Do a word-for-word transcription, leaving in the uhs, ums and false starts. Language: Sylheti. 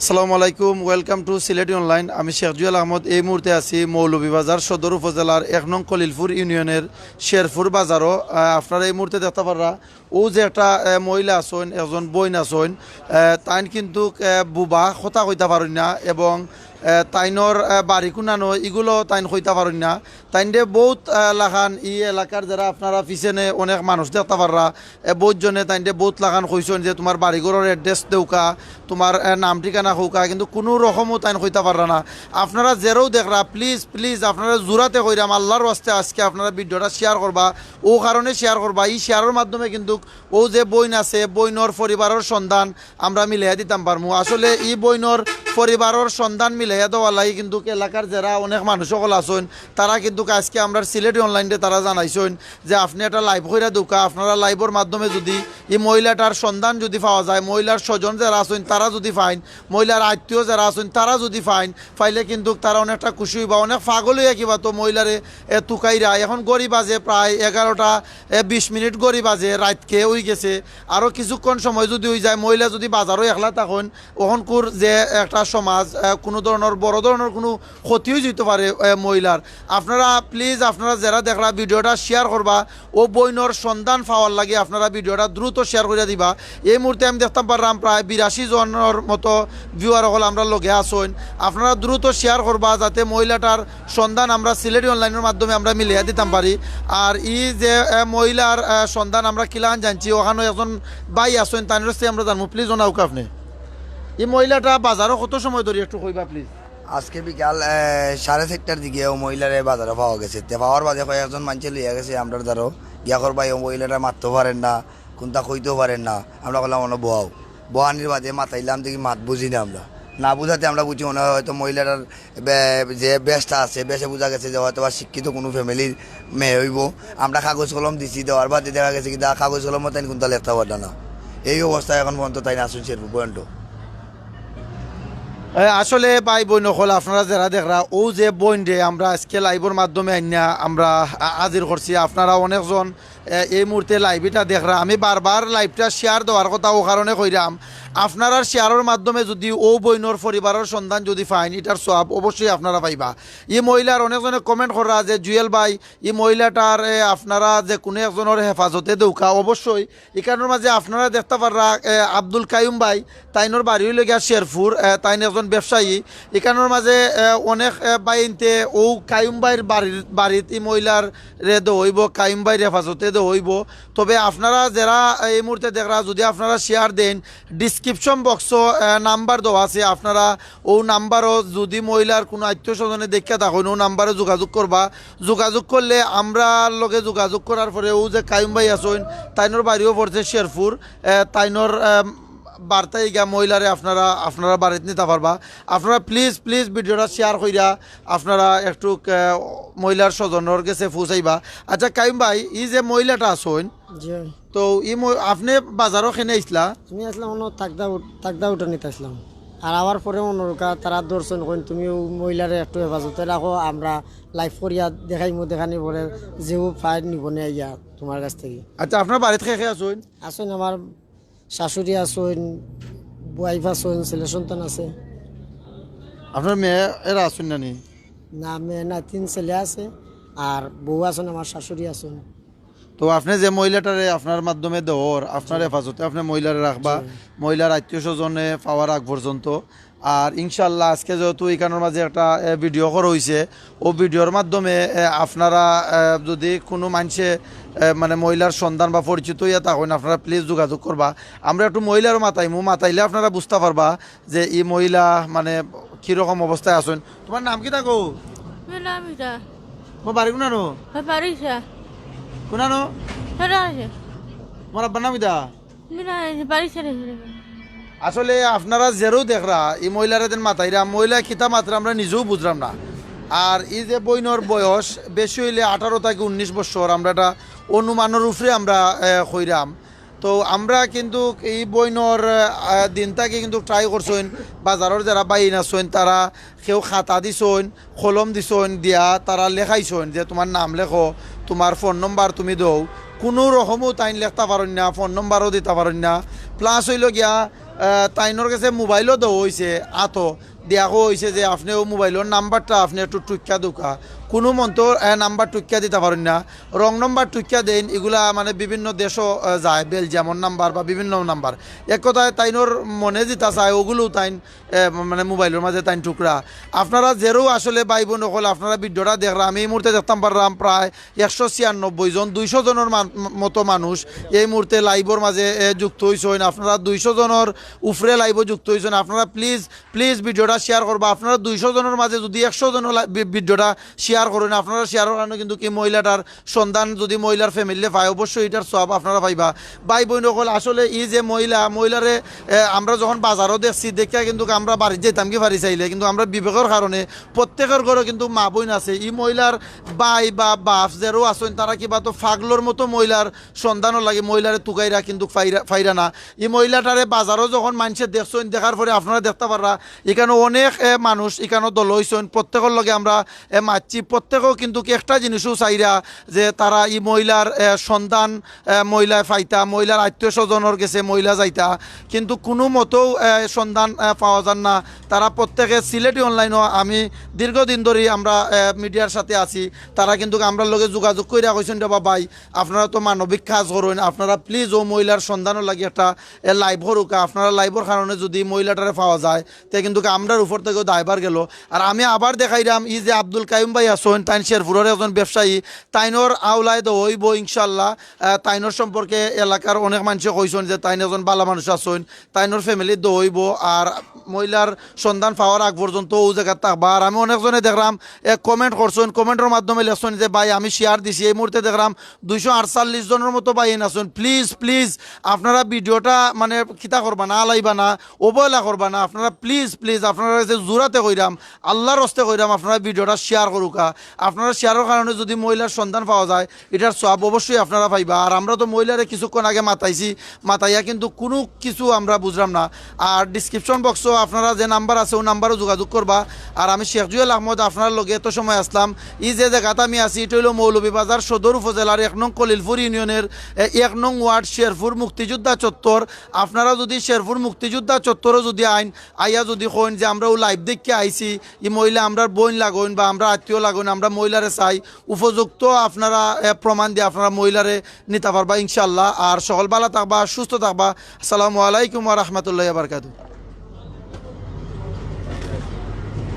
আসসালামু আলাইকুম, welcome to Sylheti অনলাইন। আমি শেখ জুয়েল আহমদ। এই মুহূর্তে আছি মৌলভীবাজার সদর উপজেলার এক নং খলিলপুর ইউনিয়নের শেরপুর বাজারো। আহ, আপনারা এই মুহূর্তে দেখতা পাররা, অউ যে একটা, আহ, মহিলা আছইন, একজন বইন আছইন, আহ, তাইন কিন্তুক, আহ, বুবা, কথা কইতা পারইন না, এবং, আহ, তাইনর, আহ, বাড়ি কুনানো, ইগুলো তাইন কইতা পারইন না। তাইনরে বউত, আহ, লাখান ই এলাকার যেরা আপনারা পিছেনে অনেক মানুষ দেখতা পাররা, এ, বউত জনে তাইনরে বউত লাখান কইছইন যে তুমার বাড়িঘরর address দেউক্কা, তুমার, এ, নাম ঠিকানা কউক্কা, কিন্তু কুনু রকমও তাইন কইতা পাররা না। আপনারা যেরাউ দেখরা, please, please, আপনারা জুরাতে কইরাম, আল্লার ওয়াস্তে আজকে আপনারা video টা share করবা, অউ কারণে share করবা, ই share র মাধ্যমে কিন্তুক অউ যে বইন আছে, বইনর পরিবারর সন্ধান আমরা মিলাইয়া দিতাম পারমু। আসলে ই বইনর পরিবারর সন্ধান মিলাইয়া দেওয়ার লাগি কিন্তুক এলাকার যেরা অনেক মানুষ অকল আছইন, তারা কিন্তুক আজকে আমরার সিলেটি অনলাইনরে তারা জানাইছইন যে আপনে একটা live কইরা দেউক্কা, আপনারা live র মাধ্যমে যুদি ই মহিলাটার সন্ধান যুদি পাওয়া যায়, মহিলার স্বজন যেরা আছইন তারা যুদি পাইন, মহিলার আত্মীয় যেরা আছইন তারা যুদি পাইন, পাইলে কিন্তুক তারা অনেকটা খুশি অইবা। অনেক পাগল অইয়া কিবা তো মহিলারে, এ, তুকাইরা। এখন ঘড়ি বাজে প্রায় এগারোটা, এ, বিশ মিনিট ঘড়ি বাজে, রাইতকে অইগেছে। আরো কিছুক্ষণ সময় যুদি অইযায়, মহিলা যুদি বাজারো একলা থাকইন, অখনকুর যে একটা সমাজ, আহ, কুনু ধরনর, বড় ধরনর কুনু ক্ষতি অইযিতো পারে, আহ, মহিলার। আপনারা please, আপনারা যেরা দেখরা video টা share করবা, অউ বইনর সন্ধান পাওয়ার লাগি আপনারা video টা দ্রুত share করিয়া দিবা। এই মুহূর্তে আমি দেখতাম পাররাম প্রায় বিরাশি জনর মতো viewer অকল আমরার লগে আছইন। আপনারা দ্রুত share করবা যাতে মহিলাটার সন্ধান আমরা সিলেটি অনলাইনর মাধ্যমে আমরা মিলাইয়া দিতাম পারি। আর ই যে, আহ, মহিলার, আহ, সন্ধান আমরা কিলান জানছি, অখানো একজন ভাই আছইন, তাইনর কাছে আমরা জানমু। Please অনাউক্কা আপনে। ই মহিলাটা বাজারো কত সময় ধরি একটু কইবা please? আজকে বিকাল, আহ, সাড়ে চাইরটার দিকে অউ মহিলারে বাজারো পাওয়া গেছে। তে পাওয়ার বাদে কয়েকজন মানষে লইয়া গেছে আমরার দ্বারো। গিয়া কর ভাই, অউ মহিলাটা মাততেও পারের না, কুন্তা কইতেও পারের না। আমরা কইলাম, "অনো বহাও।" বহানির বাদে মাতাইলাম, দেখি মাত বুঝি না আমরা। না বুঝাতে আমরা বুঝি মনে হয় হয়তো মহিলাটার বে-, যে বেশটা আছে, বেশে বুঝা গেছে যে হয়তো বা শিক্ষিত কুনু family র মেয়ে অইবো। আমরা কাগজ কলম দিছি, দেওয়ার বাদে দেখা গেছে কিতা কাগজ কলমও তাইন কুন্তা লেখতা পারতা না। এই অবস্থায় এখন পর্যন্ত তাইন আছইন শেরপুর পর্যন্ত। এ, আসলে ভাই বইন অকল, আপনারা যেরা দেখরা, অউ যে বইনরে আমরা আজকে live র মাধ্যমে আইনা আমরা আ-, হাজির করছি, আপনারা অনেকজন এ, এই মুহূর্তে live ইটা দেখরা, আমি বারবার live টা share দেওয়ার কথা অউ কারণে কইরাম, আপনারার share র মাধ্যমে যুদি অউ বইনর পরিবারর সন্ধান যুদি পাইন, ইটার সওয়াব অবশ্যই আপনারা পাইবা। ই মহিলার অনেকজনে comment কররা যে, "জুয়েল ভাই, ই মহিলাটার, এ, আপনারা যে কুনু একজনর হেফাজতে দেউক্কা।" অবশ্যই ইখানর মাঝে আপনারা দেখতা পাররা, এ, আব্দুল কাইয়ুম ভাই, তাইনর বাড়ি অইলো গিয়া শেরপুর, এ, তাইন একজন ব্যবসায়ী। ইখানর মাঝে, এ, অনেক, এ, ভাইয়াইন্তে অউ কাইয়ুম ভাইর বাড়ির, বাড়িত ই মহিলার রে দেওয়া অইবো, কাইয়ুম ভাইর হেফাজতে দেওয়া অইবো। তবে আপনারা যেরা এই মুহূর্তে দেখরা, যুদি আপনারা share দেইন, description box ও, আহ, number দেওয়া আছে, আপনারা অউ number ও যুদি মহিলার কুনু আত্মীয় স্বজনে দেখিয়া থাকইন, অউ number ও যোগাযোগ করবা। যোগাযোগ করলে, আমরার লগে যোগাযোগ করার পরে অউ যে কাইয়ুম ভাই আছইন, তাইনর বাড়িও পড়ছে শেরপুর, আহ, তাইনর, আহ, বার্তায় গিয়া মহিলারে আপনারা, আপনারা বাড়িত নিতা পারবা। আপনারা please, please video টা share কইরা আপনারা একটু, আহ, মহিলার স্বজনর গেছে পৌঁছাইবা। আচ্ছা কাইয়ুম ভাই, ই যে মহিলাটা আছইন, জি। তো ই ম-, আপনে বাজারো কেনে আইছলা? আমি আইছলাম অনো তাগদা উঠ-, তাগদা উঠানিত আইছলাম। আর আওয়ার পরে অনো রুকা তারা ধরছইন, কইন, "তুমি অউ মহিলারে একটু হেফাজতে রাখো, আমরা live করিয়া দেখাইমু, দেখানির পরে যেউ পায় নিবনে আইয়া তুমার কাছ থাকি।" আচ্ছা, আপনার বাড়িত কে কে আছইন? আছইন আমার শাশুড়ি আছইন, wife আছইন, ছেলে সন্তান আছে। আপনার মেয়ে এরা আছইন না নি? না, মেয়ে না, তিন ছেলে আছে, আর বউ আছইন, আমার শাশুড়ি আছইন। তো আপনে যে মহিলাটারে আপনার মাধ্যমে দেওর, আপনার হেফাজতে আপনে মহিলারে রাখবা, মহিলার আত্মীয় স্বজনে পাওয়ার আগ পর্যন্ত। আর ইনশাআল্লাহ আজকে যেহেতু ইখানর মাঝে একটা, এ, video করা অইছে, অউ video র মাধ্যমে, এ, আপনারা, এ, যুদি কুনু মানষে, এ, মানে মহিলার সন্ধান বা পরিচিত অইয়া থাকইন, আপনারা please যোগাযোগ করবা। আমরা একটু মহিলারও মাতাইমু, মাতাইলে আপনারা বুঝতা পারবা যে ই মহিলা মানে কিরকম অবস্থায় আছইন। তুমার নাম কিতা গো? আমার নাম ইতা। তুমার বাড়ি কুনানো? আমার বাড়ি ইতা। কুনানো? ইতা আছে। তুমার আব্বার নাম কিতা? আসলে আপনারা যেরাউ দেখরা, ই মহিলারে যেন মাতাইরা, মহিলা কিতা মাতরা আমরা নিজেও বুঝরাম না। আর ই যে বইনর বয়স বেশি অইলে আঠারো থাকি উনিশ বছর, আমরা এটা অনুমানর উপরে আমরা, এ, কইরাম। তো আমরা কিন্তুক ই বইনর, এ, দিন থাকি কিন্তুক try করছইন, বাজারর যেরা ভাইয়াইন আছইন তারা কেউ খাতা দিছইন, কলম দিছইন, দিয়া তারা লেখাইছইন যে তুমার নাম লেখো, তুমার phone number তুমি দেও। কুনু রকমও তাইন লেখতা পারইন না, phone number ও দিতা পারইন না। প্লাস অইলো গিয়া, আহ, তাইনর গেছে মোবাইলও দেওয়া অইছে, আতো দিয়া কওয়া অইছে যে আপনে অউ মোবাইলর নাম্বারটা আপনে একটু টুইক্কা দেউক্কা। কুনু মন্তো, আহ, নাম্বার টুইক্কা দিতা পারইন না, রং নাম্বার টুইক্কা দেইন, ইগুলা মানে বিভিন্ন দেশও, আহ, যায়, বেলজিয়ামর নাম্বার বা বিভিন্ন নাম্বার। এক কথায় তাইনর মনে যেটা চায় অগুলাউ তাইন, আহ, মানে মোবাইলর মাঝে তাইন টুকরা। আপনারা যেরাউ আসলে ভাই বইন অকল, আপনারা ভিডিওটা দেখরা, আমি এই মুহূর্তে দেখতাম পাররাম প্রায় একশো ছিয়ানব্বই জন, দুইশো জনর মান-, মতো মানুষ এই মুহূর্তে লাইভর মাঝে, এ, যুক্ত অইছইন। আপনারা দুইশো জনর উপরে লাইভও যুক্ত অইছইন। আপনারা প্লিজ, প্লিজ ভিডিওটা শেয়ার করবা। আপনারা দুইশো জনর মাঝে যুদি একশো জন লা-, ভি-, ভিডিওটা শেয়ার করইন, আপনারা শেয়ারর কারণে কিন্তু কি মহিলাটার সন্ধান যুদি মহিলার ফ্যামিলিয়ে পায়, অবশ্যই ইটার সওয়াব আপনারা পাইবা। ভাই বইন অকল, আসলে ই যে মহিলা, মহিলারে, এ, আমরা যখন বাজারও দেখছি, দেখিয়া কিন্তু আমরা বাড়িত যাইতাম কি পারি চাইলে, কিন্তু আমরা বিবেকর কারণে প্রত্যেকর ঘরো কিন্তু মা বইন আছে। ই মহিলার ভাই বা বাপ যেরাউ আছইন, তারা কিবা তো পাগলর মতো মহিলার সন্ধানর লাগি মহিলারে তুকাইরা কিন্তু পাইরা, পাইরা না। ই মহিলাটারে বাজারও যখন মানষে দেখছইন, দেখার পরে আপনারা দেখতা পাররা, ইকানো অনেক, এ, মানুষ ইকানো দল অইছইন, প্রত্যেকর লগে আমরা, এ, মাতছি, প্রত্যেকেও কিন্তু কি একটা জিনিসও চাইরা যে তারা ই মহিলার, এ, সন্ধান, এ, মহিলায় পাইতা, মহিলার আত্মীয় স্বজনর গেছে মহিলা যাইতা, কিন্তু কুনু মতেও, এ, সন্ধান, এ, পাওয়া যার না। তারা প্রত্যেকে সিলেটি অনলাইনও, আমি দীর্ঘদিন ধরি আমরা, এ, মিডিয়ার সাথে আছি, তারা কিন্তু আমরার লগে যোগাযোগ কইরা কইছইন, "রে বা ভাই, আপনারা তো মানবিক কাজ করইন, আপনারা প্লিজ অউ মহিলার সন্ধানর লাগি একটা, এ, লাইভ করউক্কা, আপনারা লাইভর কারণে যুদি মহিলাটারে পাওয়া যায়, তে কিন্তু আমরার উপর থাকিও দায়ভার গেলো।" আর আমি আবার দেখাইরাম, ই যে আব্দুল কাইয়ুম ভাই আছইন, তাইন শেরপুরর একজন ব্যবসায়ী, তাইনর আওলায় দেওয়া অইবো ইনশাআল্লাহ। আহ, তাইনর সম্পর্কে এলাকার অনেক মানষে কইছইন যে তাইন একজন ভালা মানুষ আছইন, তাইনর ফ্যামিলিত দেওয়া অইবো। আর মহিলার সন্ধান পাওয়ার আগ পর্যন্ত অউ জাগাত থাকবা। আর আমি অনেকজনে দেখরাম, এ, কমেন্ট করছইন, কমেন্টর মাধ্যমে লেখছইন যে, "ভাই, আমি শেয়ার দিছি।" এই মুহূর্তে দেখরাম দুইশো আটচল্লিশ জনর মতো ভাইয়াইন আছইন। প্লিজ, প্লিজ, আপনারা ভিডিওটা মানে কিতা করবা না, আলাইবা না, অবহেলা করবা না। আপনারা প্লিজ, প্লিজ, আপনারার গেছে জুরাতে কইরাম, আল্লার ওয়াস্তে কইরাম, আপনারা ভিডিওটা শেয়ার করউক্কা। আপনারা শেয়ারর কারণে যুদি মহিলার সন্ধান পাওয়া যায়, ইটার সওয়াব অবশ্যই আপনারা পাইবা। আর আমরা তো মহিলারে কিছুক্ষণ আগে মাতাইছি, মাতাইয়া কিন্তু কুনু কিছু আমরা বুঝরাম না। আর ডেসক্রিপশন বক্সো আপনারা যে নাম্বার আছে, অউ নাম্বারও যোগাযোগ করবা। আর আমি শেখ জুয়েল আহমদ আপনারার লগে এত সময় আছলাম। ই যে জাগাত আমি আছি, ইটা অইলো মৌলভীবাজার সদর উপজেলার এক নং কলিলপুর ইউনিয়নের, এ, এক নং ওয়ার্ড শেরপুর মুক্তিযোদ্ধা চত্বর। আপনারা যুদি শেরপুর মুক্তিযোদ্ধা চত্বরও যুদি আইন, আইয়া যুদি কইন যে আমরা অউ লাইভ দেখিয়া আইছি, ই মহিলা আমরার বইন লাগইন বা আমরার আত্মীয় লাগইন, আমরা মহিলারে চাই, উপযুক্ত আপনারা, এ, প্রমাণ দিয়া আপনারা মহিলারে নিতা পারবা ইনশাআল্লাহ। আর সকল ভালা থাকবা, সুস্থ থাকবা। আসসালামু আলাইকুম ওয়া রাহমাতুল্লাহি ওয়া বারাকাতুহু।